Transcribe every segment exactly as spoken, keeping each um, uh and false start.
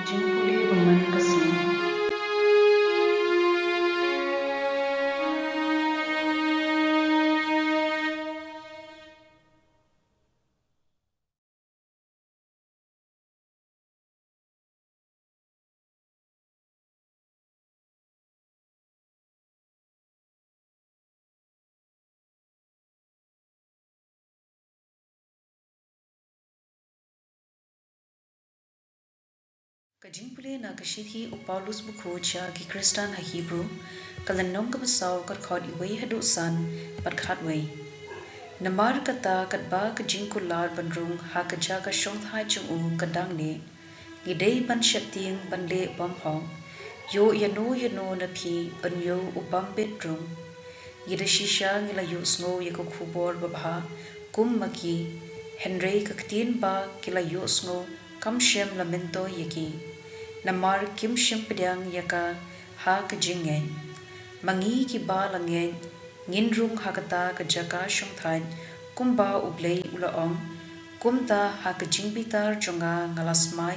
Jingpule ba man ka sngi. Ka jingpule na ka shithi u Paulus bakhuid sha ki Khristan ha Hebru, ka lynnong kaba saw, ka dkhot wei haduh san bad khatwei. Namar kata, katba ka jingkular ban rung ha ka jaka shongthait jong u ka dang neh, ngi dei ban sheptieng ban leh bymhok. Ïoh ïano ïano na phi un ïoh u bym bit rung. Ngi da shisha ngi la ïohsngew ïa ka khubor babha kum ma ki, hynrei ka ktien ba ki la ïohsngew kam shym la myntoi ïa ki, namar kim shym pdiang ïa ka ha ka jingngeit. Ma ngi kiba la ngeit, ngin rung ha kata ka jaka shongthait, kumba U Blei u la ong. Kumta ha ka jingbitar jong nga nga la smai,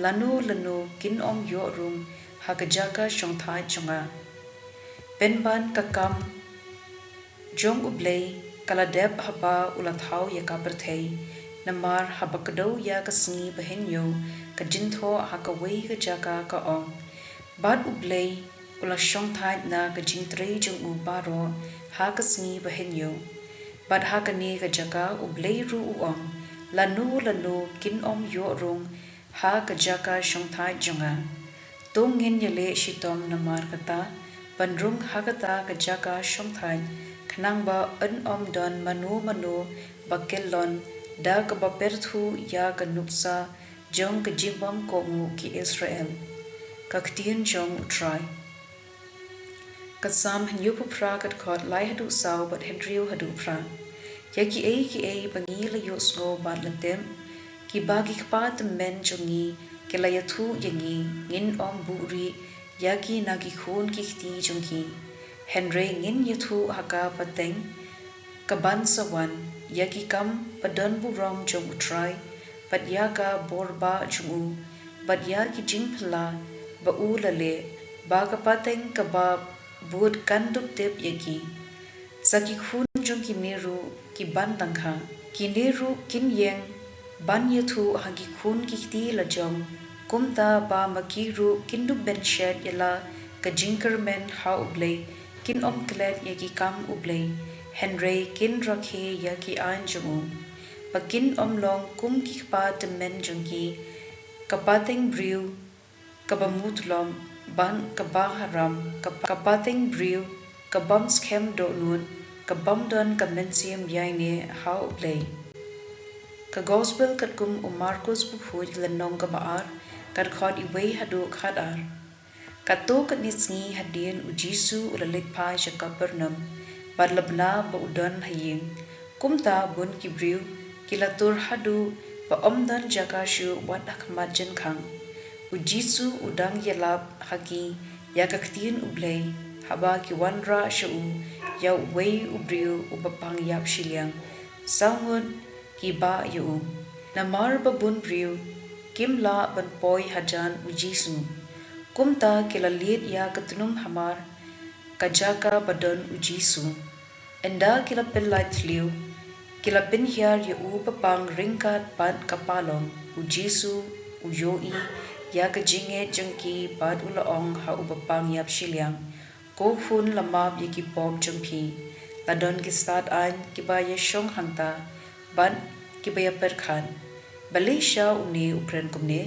lano lano kin ym ïoh rung ha ka jaka shongthait jong nga. Pynban ka kam jong U Blei ka la dep haba u la thaw ïa ka pyrthei, namar haba kdew ïa ka sngi ba hynñiew ka jynthoh ha kawei ka jaka, ka ong. Bad U Blei u la shongthait na ka jingtrei jong u baroh ha ka sngi ba hynñiew. Bad ha kane ka jaka U Blei ruh u ong, lano lano kin ym ïoh rung ha ka jaka shongthait jong nga. To ngin ïaleh shitom namar kata, ban rung ha kata ka jaka shongthait, khnang ba un ym don mano mano ba kyllon da kaba pyrthuh ïa ka nuksa jong ka jingbym kohnguh ki Israel. Ka ktien jong U Trai. Ka Salm hynñiewphew phra, ka dkhot lai haduh saw bad hynriew haduh phra. Ïa kiei kiei ba ngi la ïohsngew bad la tip, kiba ki kpa tymmen jong ngi ki la ïathuh ïa ngi, ngin ym buhrieh ïa ki na ki khun ki kti jong ki. Hynrei ngin ïathuh ha ka pateng ka ban sa wan, ïa ki kam ba don burom jong U Trai, bad ïa ka bor ba jong u, bad ïa ki jingphylla ba u la leh, ba ka pateng kaba bud kan dup tip ïa ki. Sa ki khun jong kine ruh ki ban dang kha. Kine ruh kin ïeng ban ïathuh ha ki khun ki kti la jong, kumta ba ma ki ruh kin dup ban shet ïa la ka jingkyrmen ha U Blei, kin ym klet ïa ki kam U Blei, hynrei kin rakhe ïa ki aiñ jong u. Ba kin ym long kum ki kpa tymmen jong ki, ka pateng briew kaba mutlop, ban kaba haram, ka, ka pateng briew ka bym skhem dohnud, ka bym don ka mynsiem ïaineh ha U Blei. Ka Gospel katkum u Markos bakhuid, lynnong kaba ar, ka dkhot wei haduh khatar. Katto katne sngi hadien U Jisu u la leit phai sha Kapernaum, bad la bna ba u don ha ïing. Kumta bun ki briew ki la tur haduh ba ym don jaka shuh wat ha khmat jingkhang. U Jisu u dang ïalap ha ki ïa ka ktien U Blei, haba ki wanrah sha u ïa uwei u briew uba pang ïap shiliang. Saw ngut ki bah ïa u, namar ba bun briew kim lah ban poi hajan U Jisu. Kumta ki la leit ïa ka tnum hamar, ka jaka ba don U Jisu. Ynda ki la pynlait thliew, ki la pynhiar ïa u ba pang ryngkat bad ka palong. U Jisu u ïohi ïa ka jingngeit jong ki bad u la ong ha uba pang ïap shiliang, Ko khun, la map ïa ki pop jong phi. La don ki stad aiñ kiba ïashong hangta bad kiba ïapyrkhat. Balei sha une u kren kumne?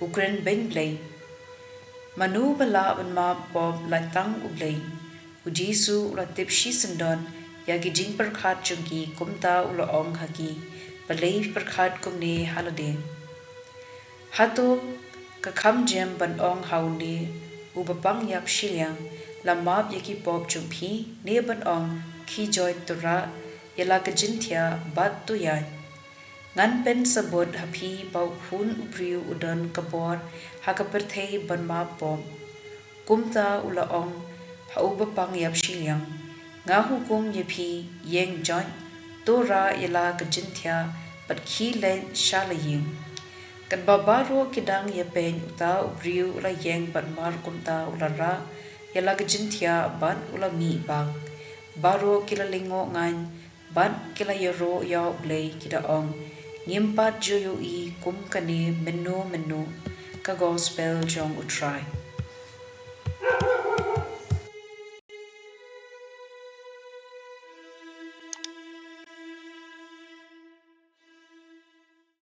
U kren beiñ Blei. Mano ba lah ban map pop lait tang U Blei? U Jisu u la tip shisyndon ïa ki jingpyrkhat jong ki, kumta u la ong ha ki, Balei phi pyrkhat kumne ha lade? Hato ka kham jem ban ong ha une uba pang ïap shiliang, La map ïa ki pop jong phi, ne ban ong, Khie joit, to rah ïa la ka jingthiah bad to ïaid? Ngan pynsabut ha phi ba U Khun u Briew u don ka bor ha ka pyrthei ban map pop. Kumta u la ong ha uba pang ïap shiliang, Nga hukum ïa phi, ïeng joit, to rah ïa la ka jingthiah bad khie leit sha la ïing. Katba baroh ki dang ïapeit, uta u briew u la ïeng bad markumta u la rah ïa la ka jingthiah bad u la mih bak. Baroh ki la lyngngoh ngaiñ bad ki la ïaroh ïa U Blei, ki da ong, Ngim pat ju ïohi kum kane mynno mynno. Ka Gospel jong U Trai.